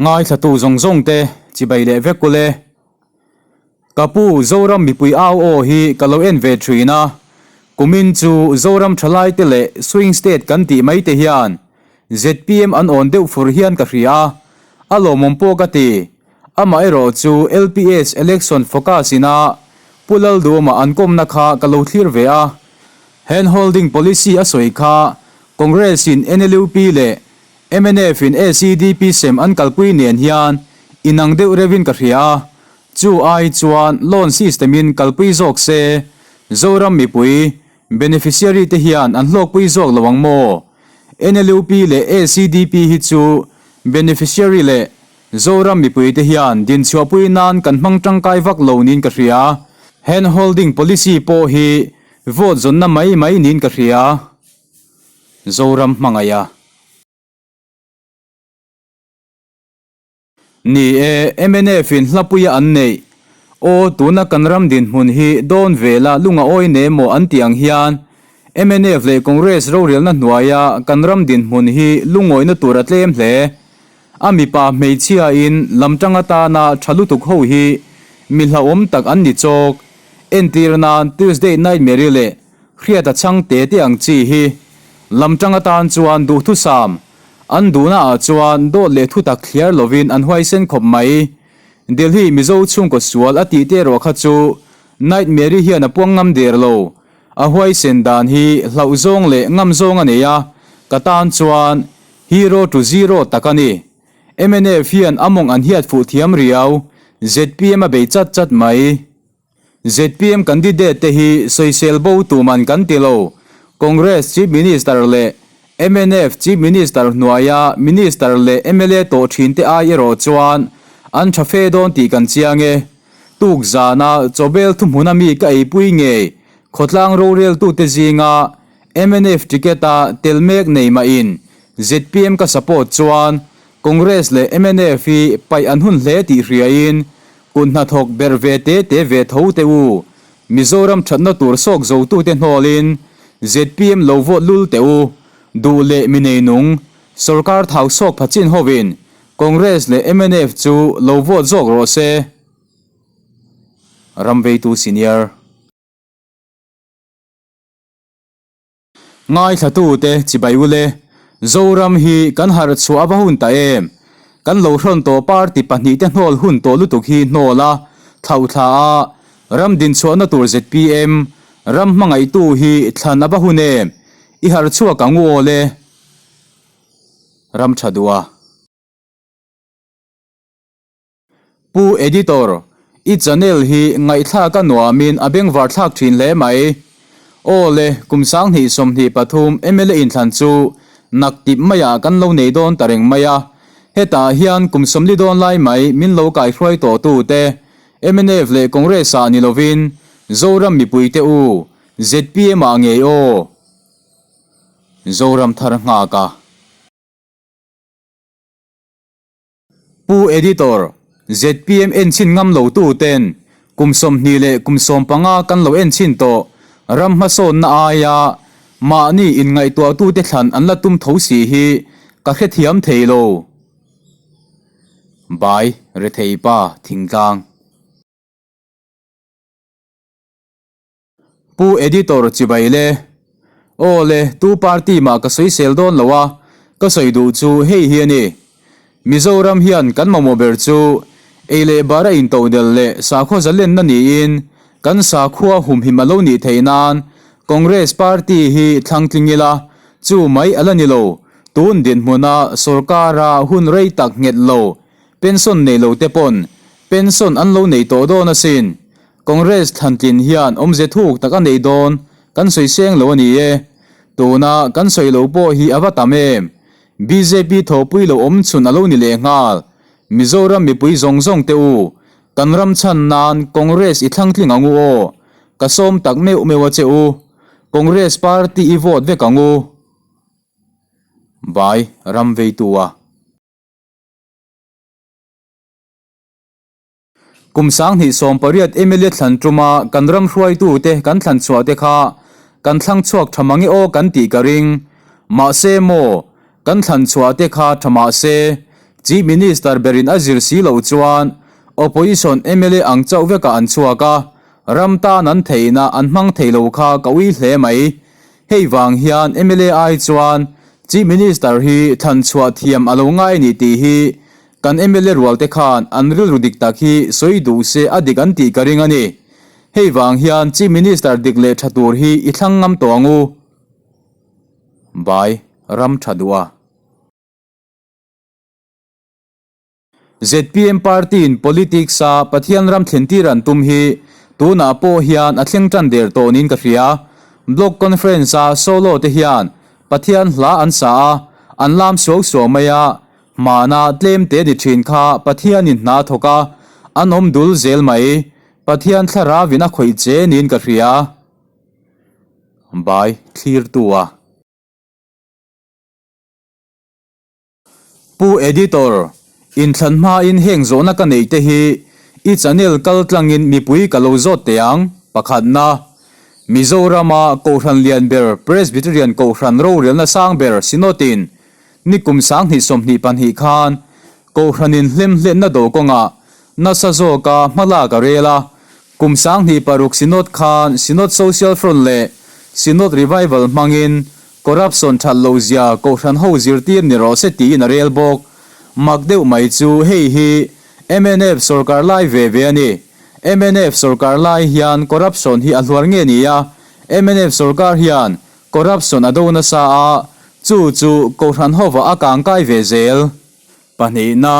Ngaithlatu zawng zawng te chibai leh vek ule. Ka pu Zoram mipui au aw hi ka lo en ve thin a, kumin chu Zoram thalai te leh swing state kan tih mai te hian zpm an awn deuh fur hian ka hria a, a lawmawm pawh ka ti. Amaherawh chu LPS election focus ina Pu Lalduama an kawmna kha ka lo thlir ve a, hand holding policy a sawi kha Congress in NLUP leh Mnf in ACDP sem an kalpui nen hian inang deuh reuhin ka hria a, chu ai chuan loan system in kalpui zawk se Zoram mipui, beneficiary te hian an hlawkpui zawk lo ang maw? NLUP leh ACDP hi chu beneficiary leh Zoram mipui te hian dinchhuahpui nan kan hmang tangkai vak lo niin ka hria. Hand holding policy pawh hi vote zawnna mai mai niin ka hria. Zoram hmangaih a. Ni e, mnf in hlapuia an neih. Aw, tuna kan ram dinhmun hi dawn vela lunga awi ne maw an tih ang hian mnf leh Congress rorelna hnuaia kan ram dinhmun hi lungawihna tur a tlem hle. A mipa hmeichhia in lamtang atana tha lutuk ho hi mi hlauhawm tak an ni chawk. Entir nan Tuesday Nightmare leh Hriata chhang te te ang chi hi lamtang atan chuan duhthusam an duhna ah chuan dawt leh thutak thliar lovin an huaisen khawp mai. Delhi Mizo chhungkaw sual a tih te erawh kha chu Night Mary hian a puang ngam der lo. A huaisen dan hi hlauh zawng leh ngam zawng a nei a, ka tan chuan hero to zero tak a ni. Mnf hian a mawng an hiat fuh thiam riau, zpm a bei chat chat mai. Zpm candidate te hi sawisel bo tuman kan ti lo. Congress Chief Minister leh mnf Chief Minister hnuaia Minister leh mla tawh thin te ai erawh chuan an tha fe dawn tih kan chiang e. Tuk zana chawbel thuhmuna mi ka eipui ngei khawtlang roreltute zinga mnf ticket a tel mek nei mahin zpm ka support chuan Congress leh mnf hi paih an hun hle tih hriain Kut hnathawk ber ve te te ve tho teh u. Mizoram thatna tur sawk zotute hnawlin zpm lo vote lul teh u. Duh leh mi neinung, sorkar thau sawk pha chin hovin Congress leh mnf chu lo vote zawk rawh se. Ramveitu Senior. Ngaithlatute chibai ule, Zoram hi kan harh chhuah ava hun ta em? Kan lo hrawn tawh party pahnihte hnawl hun tawh lutuk hi hnawl a, thlauh thla a, ram dinchhuahna tur zpm, ram hmangaihtu hi thlan ava hun em? I harh chhuak ang u aw le. Ram tha duh a. Pu Editor, i channel hi ngaihthlak a nuamin a bengvar thlak thin hle mai. Aw le, kum 2023 mla inthlan chu nak tip maiah kan lo nei dawn ta reng mai a. Hetah hian kum 40 dawn lai mai min lo kaihruai tawh tute, mnf leh Congress ah ni lovin, Zoram mipuite u, zpm ah ngei aw. Zoram thar nghak a. Pu Editor, zpm enchhin ngam lo tu ten kum 20 leh kum 15 kan lo enchhin tawh ram hmasawnna aia mahni inngaihtuahtute thlan an la tum tho si hi ka hrethiam thei lo. Bai Rethei Pa Thingtlang. Pu Editor chibai le. Aw le, tu party mah ka sawisel dawn lo a, ka sawi duh chu hei hi a ni. Mizoram hian kan mamawh ber chu ei leh bar a intodel leh sakhaw zalenna niin kan sakhua humhim a lo nih theih nan Congress party hi thlang tling ila, chu mai a la ni lo, tun dinhmuna sorkara hun rei tak nghet lo, pension nei lo te pawn pension an lo nei tawh dawn asin. Congress thlantlin hian awmze thuk tak a neih dawn kan sawi seng lo a ni e. Tuna kan sawi lo pawh hi a va tam em? Bjp thawhpui lo awm chhun a lo ni leh nghal. Mizoram mipui zawng zawng te u, kan ram chhan nan Congress i thlangtling ang u aw. Ka sawm tak meuh meuh a che u. Congress party i vote vek ang u. Bai ram veitu a. Kum 2018 mla thlan tuma kan ram hruaitute kan thlan chhuah te kha kan thlang chhuak tha mange aw kan tih ka ring. Mahse maw, kan thlan chhuah te kha tha mahse, Chief Minister berin a zir si loh chuan Opposition mla ang chauh vekah an chhuak a, ram tan an theihna an hmang thei lo kha ka ui hle mai. Hei vang hian mla ai chuan Chief Minister hi thlan chhuah thiam a lo ngai a ni tih hi kan mla rualte khan an rilru dik tak hi sawi duh se a dik an tih ka ring a ni. Hei vang hian Chief Minister dik leh tha tur hi i thlang ngam tawh ang u. Bai ram tha duh a. Zpm party-in politics-a Pathian ram thlentir an tum hi tunah pawh hian a thleng tan der tawh niin ka hria. Block Conference-a solo te hian Pathian hla an sa a, an lam suau suau mai a, hmana tlem te ni thin kha Pathianin hna thawk a, an awm dul zel mai. Pathian thlarauin a khawih che niin ka hria. Bai thlirtu a. Pu Editor, inthlan hmain heng zawhna ka neih te hi i channel kal tlangin mipui ka lo zawt teh ang. Pakhatna, Mizorama Kohhran lian ber Presbyterian Kohhran rorelna sang ber Synod-in nikum 2022 khan Kohhranin hlemhletna do kawngah nasa zawka hmalak a rel a, kum 2006 Synod khan Synod Social Front leh Synod Revival hmangin Corruption that loh zia Kohhran ho zirtir ni rawh se tiin a rel bawk. Mak deuh mai chu hei hi mnf sorkar lai ve ve a ni. Mnf sorkar lai hian corruption hi a hluar nge ni a, mnf sorkar hian corruption a do nasa a, chu chu Kohhran hovah a kangkai ve zel. Pahnihna,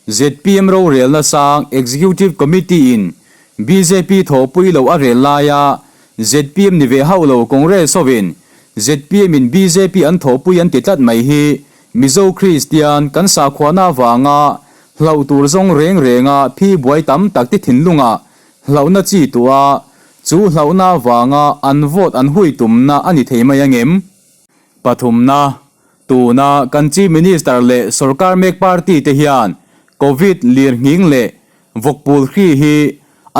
zpm rorelna sang Executive Committee-in bjp thawhpui loh a rel laia zpm ni ve hauh lo Congress hovin zpm-in bjp an thawhpui an ti tlat mai hi Mizo Kristian kan sakhuana avanga hlauh tur zawng reng renga phi buai tam tak te thinlungah hlauhna chi tuah chu hlauhna avanga an vote an hui tumna a ni thei mai angem? Pathumna, Tuna kan Chief Minister leh sorkar mek party te hian Covid lir nghing leh vawkpul hri hi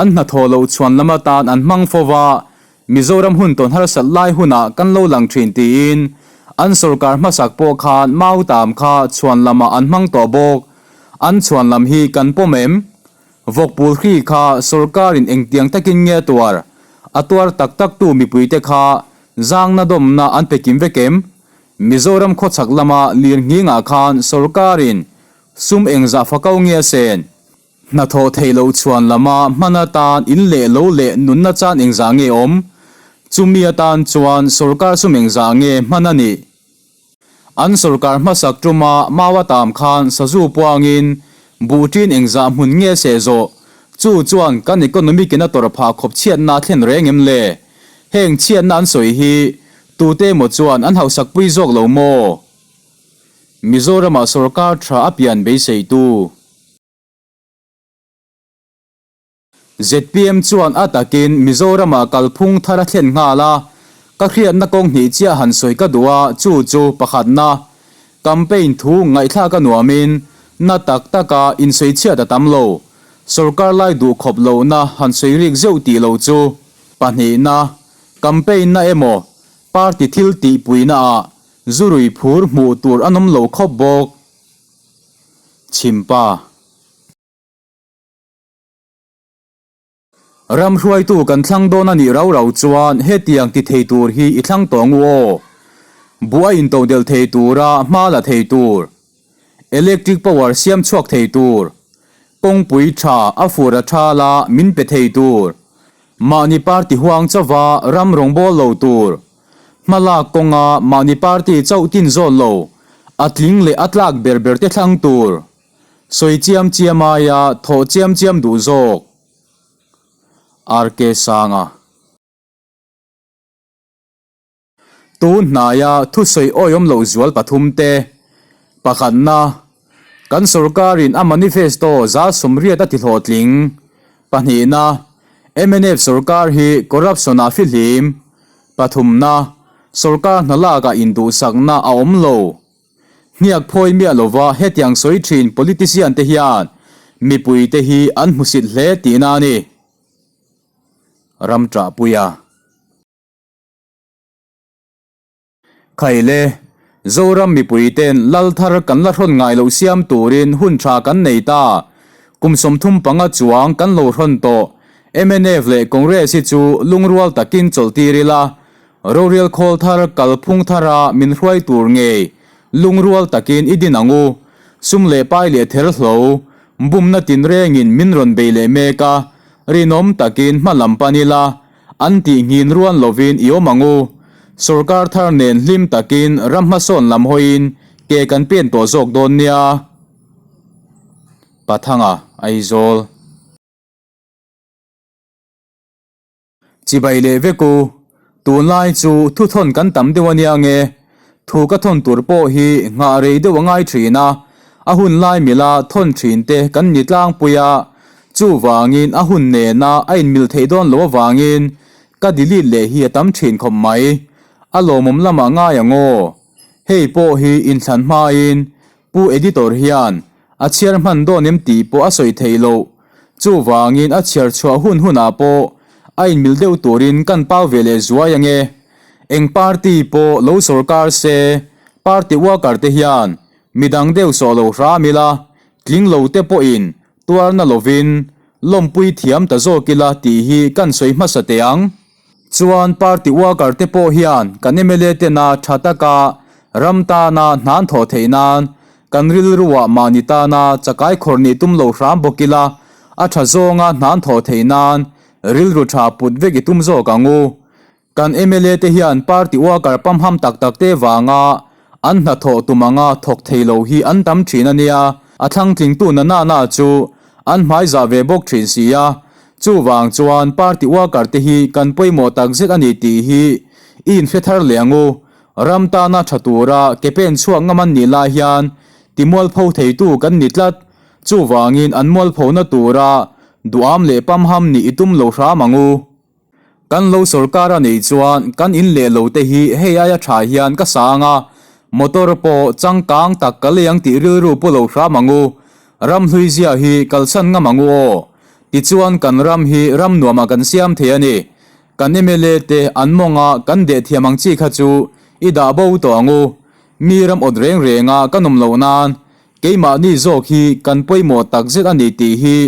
an hnathawh loh chhuan lam atan an hmang fo va, Mizoram hun tawn harsat lai hunah kan lo lang thin tiin an sorkar hmasak pawh khan mautam kha chhuan lamah an hmang tawh bawk. An chhuan lam hi kan pawm em? Vawkpul hri kha sorkarin engtiang takin nge a tuar? A tuar tak taktu mipuite kha zangna dawmna an pe kim vek em? Mizoram khawchhak lama lir nghingah khan sorkarin sum engzah fakau nge a sen? Hnathawh theih loh chhuan lama hman atan in leh lo leh nunna chan engzah nge awm? Chumi atan chuan sorkar sum engzah nge hman a nih? An sorkar hmasak tuma mau a tam khan sazu puangin buh ṭin engzah hmun nge seh zawh? Chu chuan kan economic in a tawrh phah khawp chhiatna a thlen reng em le? Heng chhiatna an sawi hi tute emaw chuan an hauhsakpui zawk lo maw? Mizoramah sorkar tha a pian beiseitu. Zpm chuan a takin Mizoramah kalphung thar a thlen nghal a, ka hriatna kawng hnih chiah han sawi ka duh a, chu chu pakhatna, campaign thu ngaihthlak a nuamin na tak taka insawi chhiat a tam lo, sorkar lai duh khawp lohna han sawi rik zeuh tih lo chu. Pahnihna, campaign na emaw party thil tihpuina ah zu rui phur hmuh tur an awm lo khawp bawk. Chhimpa. Ram hruaitu kan thlang dawn a nih rau rau chuan hetiang ti thei tur hi i thlang tawh ngu aw. Buh a intodelh thei tura hma la thei tur. Electric power siam chhuak thei tur. Kawngpui tha a fur a tha la min pe thei tur. Mahni party huang chauva ram rawngbâwl lo tur. Hmalak kawnga mahni party chauh tin zawn lo, a tling leh a tlak ber ber te thlang tur. Sawi chiam chiam aia thawh chiam chiam duh zawk. RK Sanga. Tun hnaia thusawi awihawm loh zual pathum te, pakhatna, kan sorkarin a manifesto 80% a ti hlawhtling, pahnihna, mnf sorkar hi corruption-ah fihlim, pathumna, sorkar hna lakah induhsakna a awm lo. Hniak phawi miah lova hetiang sawi thin politician te hian mipuite hi an hmusit hle tihna a ni. Ram ṭahpuia. Khaile, Zoram mipuiten lal thar kan la hrawn ngai loh siam turin hun tha kan nei ta. Kum 35 chuang kan lo hrawn tawh. Mnf leh Congress hi chu lungrual takin chawlh tir ila, rorel khawl thar kalphung thara min hruai tur ngei lungrual takin i din ang u. Sum leh pai leh ther hlo, bumna tinrengin min rawn bei leh mek a, rinawm takin hma lam pan ila, An tih nghin ruan lovin i awm ang u. Sorkar thar nen hlim takin ram hmasawn lam hawiin ke kan pen tawh zawk dawn nia. Pathanga, Aizawl. Chibai leh vek u. Tunlai chu thuthawn kan tam deuh a nia nge. Thu ka thawn tur pawh hi nghah rei deuh a ngai thin a, a hun lai mila thawn thin te kan ni tlangpui a, chuvangin a hun nena a inmil theih dawn loh avangin ka delete leh hi a tam thin khawp mai. A lawmawm lamah ngai ang aw. Hei pawh hi inthlan hmain Pu Editor hian a chhiar hman dawn em tih pawh a sawi theih loh. Chuvangin a chhiar chhuah hun hunah pawh a inmil deuh turin kan pau ve leh zuai ange. Eng party pawh lo sorkar se, party worker te hian midang deuh sawh lo hram ila, tling lo te pawhin tuarna lovin lawmpui thiam ta zawk ila tih hi kan sawi hmasa teh ang. Chuan party worker te pawh hian kan mla tena tha taka ram tana hnan thawh theih nan kan rilruah mahni tana chakai khawrh nih tum lo hram bawk ila, a tha zawnga hnan thawh theih nan rilru tha put vek i tum zawk ang u. Kan mla te hian party worker pamham tak tak te vanga an hnathawh tum anga thawk thei lo hi an tam thin a nia, a thlangtlingtu na na na chu an hmaizah ve bawk thin si a, chuvang chuan party worker te hi kan pawimawh tak zet a ni tih hi i inhre thar leh ang u. Ram tana tha tura ke pen chhuak ngam an nih lai hian ti mualpho theitu kan ni tlat, chuvangin an mualphona tura duham leh pamham nih i tum lo hram ang u. Kan lo sorkar a neih chuan kan in leh lo te hi hei aia tha hian ka sang a, motor pawh changkang tak ka lei ang tih rilru pu lo hram ang u, ram hlui zia hi kalsan ngam ang u aw. Tichuan kan ram hi ram nuamah kan siam thei a ni. Kan mla te an mawnga kan deh thiam ang chi kha chu i dah bo tawh ang u. Mi ram awt reng renga kan awm loh nan keimahni zawk hi kan pawimawh takzet a ni tih hi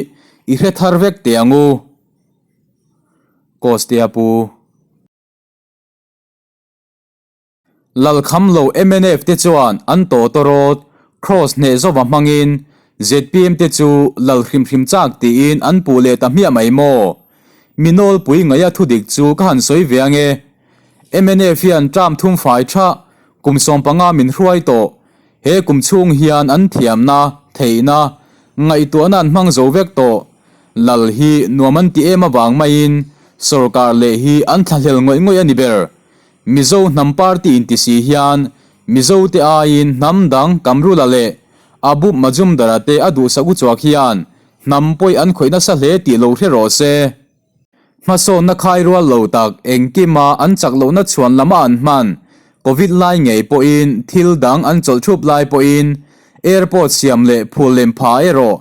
i hre thar vek teh ang u. Kostea Pu. Lalkham lo mnf te chuan an tawtawrawt Kross hneh zova hmangin zpm te chu lal hrim hrim chak tiin an puh leh ta hmiah mai maw? Mi nawlpui ngaia thudik chu ka han sawi ve ange. Mnf hian term thum fai tha kum 15 min hruai tawh. He kum chhung hian an thiamna, theihna, ngaihtuahna an hmang zo vek tawh. Lal hi nuam an ti em avang maiin sorkar leh hi an thlahlel ngawih ngawih a ni ber. Mizo hnam party inti si hian Mizo te aiin hnam dang Kamrula leh Abup Majumdara te a duhsak uchuak hian hnam pawi an khawih nasa hle tih lo hre rawh se. Hmasawnna khai rual lo tak engkima an chak lohna chhuan lama an hman Covid lai ngei pawhin thil dang an chawlh thup lai pawhin airport siam leh phul lem pha erawh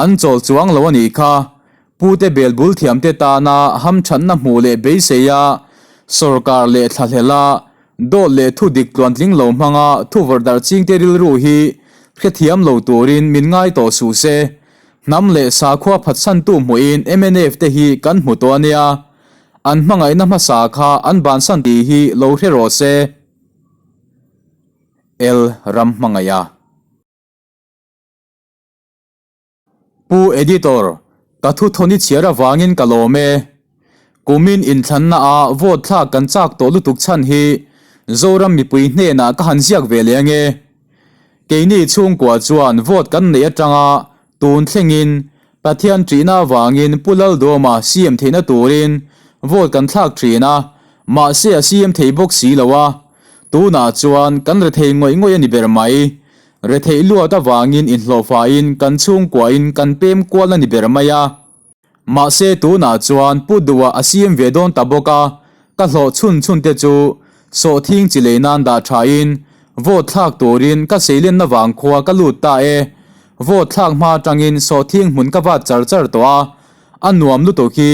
an chawl chuang lo a nih kha. Pute bel bul thiamte tana hamthatna hmuh leh beisei a, sorkar leh thlahlel a, dawt leh thu dik tluantling lo hmanga thu vawrhdarh chingte rilru hi hrethiam lo turin min ngai tawh suh se. Hnam leh sakhua phatsantu hmuhin mnf te hi kan hmu tawh a nia. An hmangaihna hmasa kha an bansan tih hi lo hre rawh se. L ram hmangaih a. Pu Editor, ka thu thawn i chhiar avangin ka lawm e. Kumin inthlanna ah vote thlak kan chak tawh lutuk chhan hi Zoram mipui hnenah ka han ziak ve leh ange. Keini chhungkua chuan vote kan neih atanga tun thlengin Pathian ṭihna avangin Pu Laldawma CM theihna turin vote kan thlak ṭhin a, mahse a CM thei bawk si lo a. Tunah chuan kan rethei ngawih ngawih a ni ber mai. Retheih luat avangin inhlawhfain kan chhungkuain kan pem kual a ni ber mai a. Mahse tunah chuan Pu Duha a siam ve dawn ta bawk a, ka hlawh chhun chhun te chu sawhthing chi lei nan dah thain vote thlak turin ka seilenna vang khua ka lut ta e. Vote thlak hma atangin sawhthing hmun ka vat char char tawh a, a nuam lutuk hi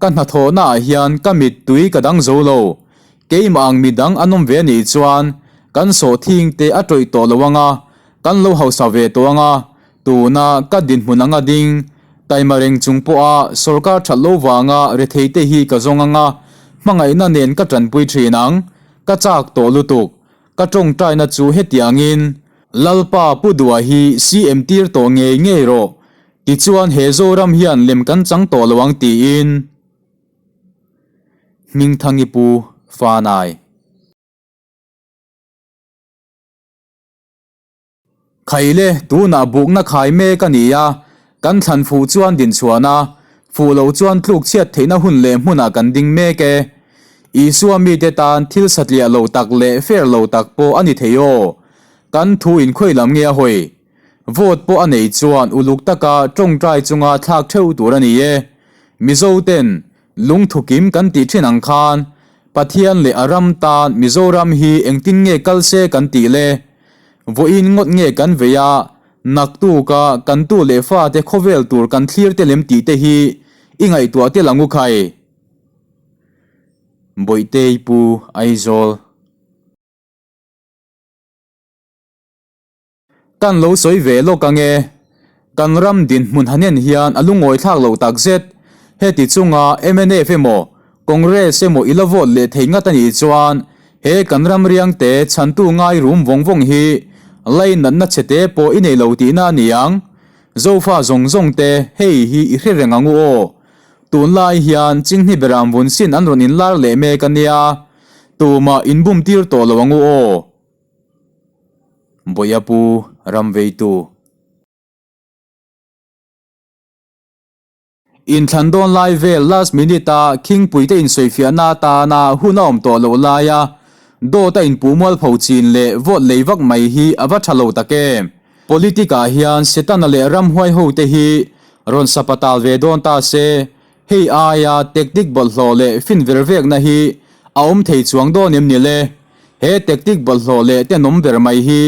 ka hnathawhnaah hian ka mittui ka dang zo lo. Keimah ang midang an awm ve anih chuan Kan sawhthing te a tawih tawh lo anga, kan lo hausa ve tawh anga, tuna ka dinhmun anga ding, taima reng chung pawha sorkar that lo vanga rethei te hi ka zawng anga, hmangaihna nen ka tanpui thin ang, ka chak tawh lutuk. Ka tawngtaina chu hetiangin, Lalpa Pu Dua hi CM tir tawh ngei ngei rawh, tichuan he Zoram hian lem kan chang tawh lo ang tiin Hmingthangi Pu Fanai. Khaile, tunah bukna khai mek a ni a, kan thlan fuh chuan dinchhuahna, fuh lo chuan tluk chhiat theihna hun leh hmunah kan ding mek e. Isua mite tan thil satliah lo tak leh fair lo tak pawh a ni thei aw. Kan thu inkhawi lam nge a hawi? Vote pawh a nei chuan uluk taka tawngtai chunga thlak theuh tur a ni e. Mizo ten Lungthu kim kan tih thin ang khan Pathian leh a ram tan Mizoram hi engtin nge kal se kan tih le? Vawiin ngawt nge kan vei a, naktuka kan tu leh fate khawvel tur kan thlir te lem tih te hi i ngaihtuah tel ang u khai. Bawihtei Pu Aizawl. Kan lo sawi ve lawk ang e. Kan ram dinhmun hanen hian a lungawi thlak loh tak zet. Heti chunga mnf emaw, Congress emaw i la vote leh thei ngat a nih chuan he kan ram riangte chhantu ngai rum vawng vawng hi lainatna chhete pawh i nei lo tihna a ni ang. Zofa zawng zawng te hei hi i hre reng ang u aw. Tunlai hian Chinghni Beram vun sin an rawn inlar leh mek a nia. Tumah inbum tir tawh lo ang u aw. Bawia pu ram veitu. Inthlan dawn lai vel last minute a khingpui te insawifiahna atana hun a awm tawh loh laia dawt a inpuh mualpho chin leh vote lei vak mai hi a va tha lo tak em. Politic ah hian Setana leh ramhuai ho te hi rawn sapatal ve dawn ta se Hei aia tactic bawlhhlawh leh fin ver vekna hi a awm thei chuang dawn em ni le? He tactic bawlhhlawh leh tenawm ber mai hi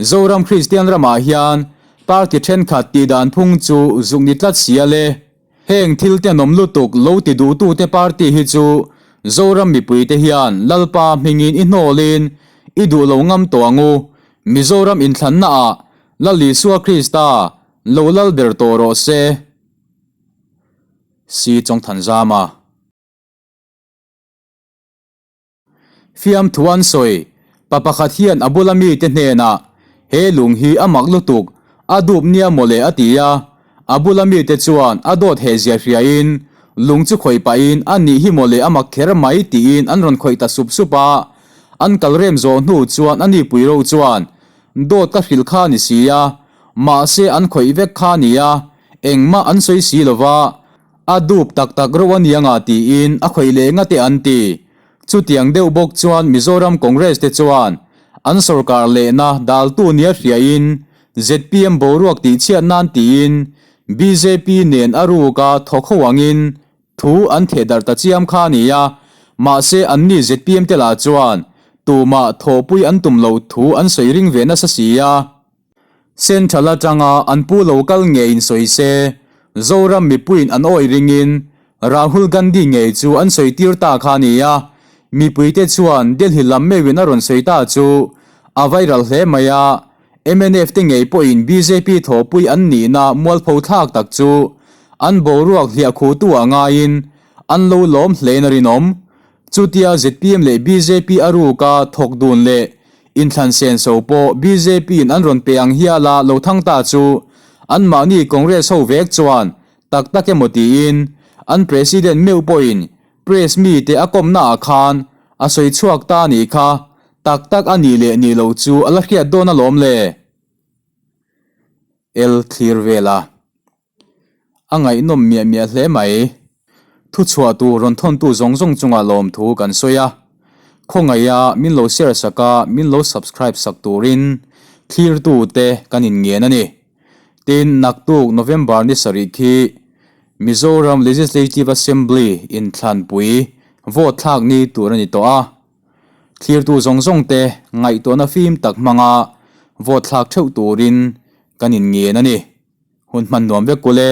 Zoram Kristian ramah hian party thenkhat tihdan phung chu zuk ni tlat sia le. Heng thil tenawm lutuk lo ti duhtute party hi chu Zoram mipuite hian Lalpa hmingin i hnawlin i duh lo ngam tawh ang u. Mizoram inthlannaah Lal Isua Krista lo lal ber tawh rawh se. Si Chawngthanzama. Fiamthu an sawi, Pa pakhat hian a bula mite hnenah, He lung hi a mak lutuk, a dup nia mawle a ti a. A bula mite chuan a dawt heh zia hriain, lung chu khawih pahin a nih hi mawle a mak kher mai tiin an rawn khawih ta sup sup a. An kal rem zawh hnu chuan a nipui ro chuan, Dawt ka hrilh kha a ni si a, mahse an khawih vek kha a ni a, Engmah an sawi si lo va, a dup tak tak reuh a nia nga tiin a khawih leh nga te an ti. Chutiang deuh bawk chuan Mizoram Congress te chuan an sorkar lehna daltu nia hriain zpm boruak tihchhiat nan tiin bjp nen a ruka thawk ho angin thu an theh darh ta chiam kha a ni a, mahse anni zpm te lah chuan tumah thawhpui an tum loh thu an sawi ring ve nasa si a. Central atanga an pu lo kal ngei in sawi se, Zoram mipuiin an awih ringin Rahul Gandhi ngei chu an sawi tir ta kha a ni a, mipuite chuan Delhi lam meuhin a rawn sawi ta chu a viral hle mai a, mnf te ngei pawhin bjp thawhpui an nihna mualpho thlak tak chu an boruak hliah khutu ah ngaiin an lo lawm hlein a rinawm. Chutia zpm leh bjp a ruka thawk dun leh Inthlan senso pawh bjp in an rawn pe ang hiala lo thang ta chu anmahni Congress ho vek chuan tak tak emaw tiin an President meuh pawhin press mite a kawmna ah khan a sawi chhuak ta a nih kha, tak tak a nih leh nih loh chu a la hriat dawn alawm le. El thlir vel a. A ngaihnawm miah miah hle mai. Thuchhuah tur rawn thawntu zawng zawng chungah lawmthu kan sawi a. Khawngaiha min lo share sak a, min lo subscribe sak turin thlirtute kan inngen a ni. Tin, naktuk November ni sarih khi Mizoram Legislative Assembly inthlanpui vote thlak ni tur a ni tawh a. Thlirtu zawng zawngte ngaihtuahna fim tak hmanga vote thlak theuh turin kan inngen a ni. Hun hman nuam vek kul e.